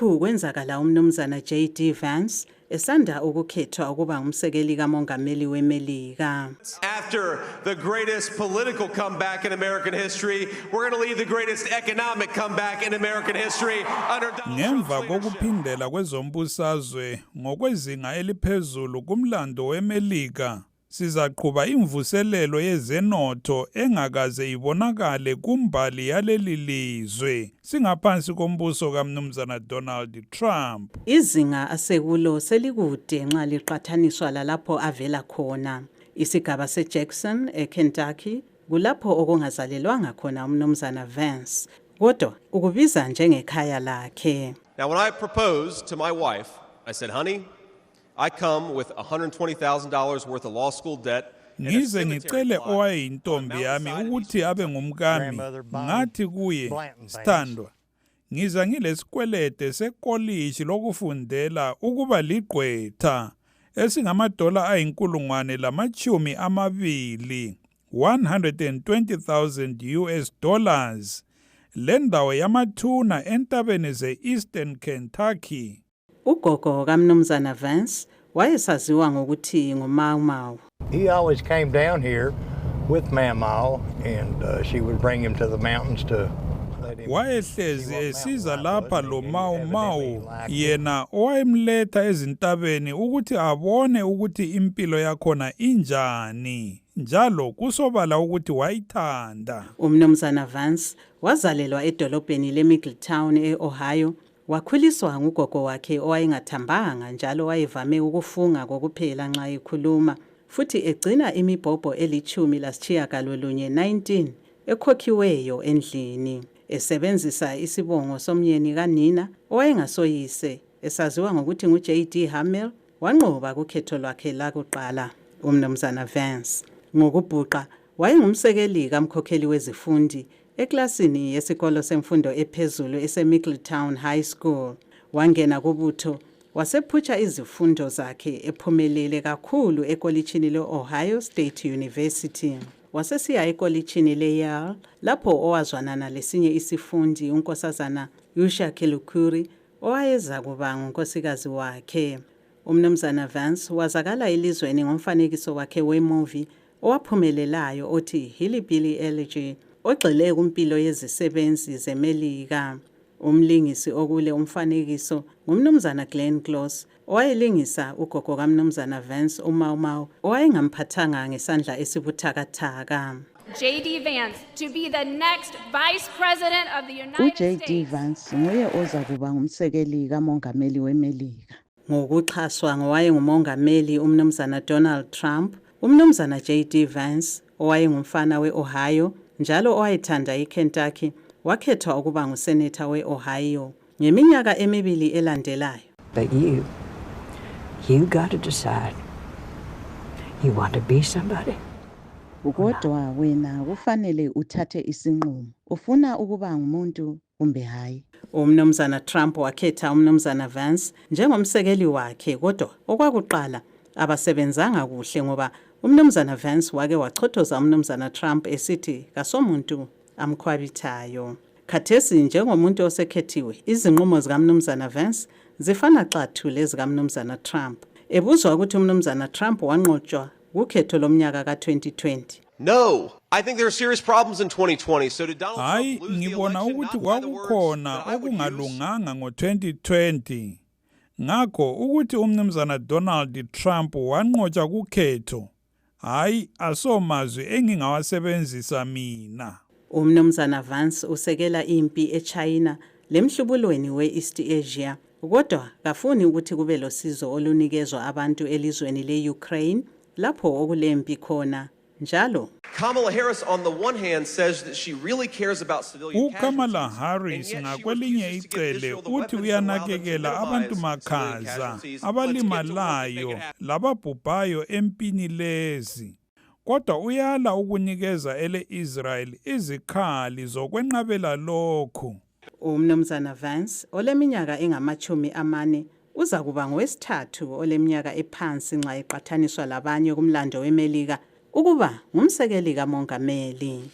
Lokhu kwenzakala umnumzana JD Vance esanda ukukhethwa ukuba ngumsekeli kamongameli weMelika. After the greatest political comeback in American history, we're going to lead the greatest economic comeback in American history under Donald Ngemva kokuphindela kwezombusazwe ngokwezinga eliphezulu kumlando weMelika, sizaqhuba imvuselelo yezenotho engakaze ibonakale kumbali yaleli lizwe singaphansi kombuso kaMnumzana Donald Trump. Izinga asekulo selikude nxa liqathaniswa lalapho avela khona. Isigaba seJackson eKentucky kulapho okungazalelwanga khona umnumzana Vance, kodwa ukubiza njengekhaya lakhe. Now, when I proposed to my wife, I said, honey, I come with $120,000 worth of law school debt. Ngize ngicele owayintombi yami ukuthi abe ngumkami, ngathi kuye, Sithandwa, ngiza ngilesikwelede sekolishi lokufundela ukuba ligqwetha esingamadola $120,000, $120,000, lendawo yamathuna entabeni ze-Eastern Kentucky. Ugogo kaMnumzana Vance wayesaziwa ngokuthi nguMau Mau. He always came down here with Mamaw, and she would bring him to the mountains to let him. Wayehlezi esiza lapha lo Mau Mau, yena owayemletha ezintabeni ukuthi abone ukuthi impilo yakhona injani, njalo kusobala ukuthi wayithanda. Umnumzana Vance wazalelwa edolobheni leMiddletown e-Ohio. Wakhuliswa ngugogo wakhe owayengathambanga njalo wayevame ukufunga kokuphela nxa ekhuluma, futhi egcina imibhobho eli-19 ekhokhiweyo endlini, esebenzisa isibongo somyeni kanina owayengasoyise esaziwa ngokuthi nguJD Hamel. Wanqoba kukhetho lwakhe lakuqala umnumzana Vance. Ngokubhuqa wayengumsekeli kamkhokheli wezifundi eklasini yesikolo semfundo ephezulu eseMiddletown High School. Wangena kubutho wasephutsha izifundo zakhe ephumelele kakhulu ekolitshini le-Ohio State University. Wasesiya ekolitshini le-Yale lapho owazwanana lesinye isifundi unkosazana Yusha Kilukuri owayeza kuba ngunkosikazi wakhe. Umnumzana Vance wazakala elizweni ngomfanekiso wakhe wemovie owaphumelelayo othi Hillbilly Elegy, ogxile kumpilo yezisebenzi zeMelika. Umlingisi okule umfanekiso ngumnumzana Glenn Close owayelingisa ugogo kaMnumzana Vance uMau Mau owayengamphathanga ngesandla esibuthakathaka. JD Vance to be the next Vice President of the United States. JD Vance nguye oza kuba ngumsekeli kamongameli weMelika. Ngokuxhaswa ngowayengumongameli umnumzana Donald Trump, umnumzana JD Vance owayengumfana we-Ohio njalo owayethanda iKentucky wakhethwa ukuba nguseneta we-Ohio ngeminyaka emibili elandelayo. But you got to decide. You want to be somebody? Kodwa wena kufanele uthathe isinqumo. Ufuna ukuba ngumuntu kumbe hayi? Umnumzana Trump wakhetha umnumzana Vance njengomsekeli wakhe, kodwa okwakuqala abasebenzanga kuhle ngoba umnumzana Vance wake wachothoza umnumzana Trump esithi kasomuntu amkhwabithayo. Khathesi njengomuntu osekhethiwe, izinqumo zikaMnumzana Vance zifana xathu lezikaMnumzana Trump. Ebuzwa ukuthi umnumzana Trump wanqotshwa kukhetho lomnyaka ka-2020. No, I think there are serious problems in 2020. So did Donald Hayi, Trump lose the ngibona election? ukuthi Not by the words kwakukhona that I would use. okungalunganga ngo-2020. Ngakho ukuthi umnumzana Donald Trump wanqotshwa kukhetho, hayi asomazwi engingawasebenzisa mina. Umnumzana Vance usekela impi eChina lemhlubulweni we-East Asia, kodwa kafuni ukuthi kube losizo olunikezwa abantu elizweni le-Ukraine lapho okulempi khona. Njalo Kamala Harris on the one hand says that she really cares about civilian uKamala casualties, Harris and yet she ngakwelinye refuses to give icele Israel the uthi weapons that allow them to uyanakekela abantu minimize civilian makhaza casualties. Let's get to work and abalimalayo make it happen. lababhubhayo empini lezi, kodwa uyala ukunikeza ele-Israel izikhali zokwenqabela lokhu. umnumzana Vance oleminyaka engama-40 uza kuba ngowesithathu oleminyaka ephansi nxa eqathaniswa labanye kumlando weMelika ukuba ngumsekeli kamongameli.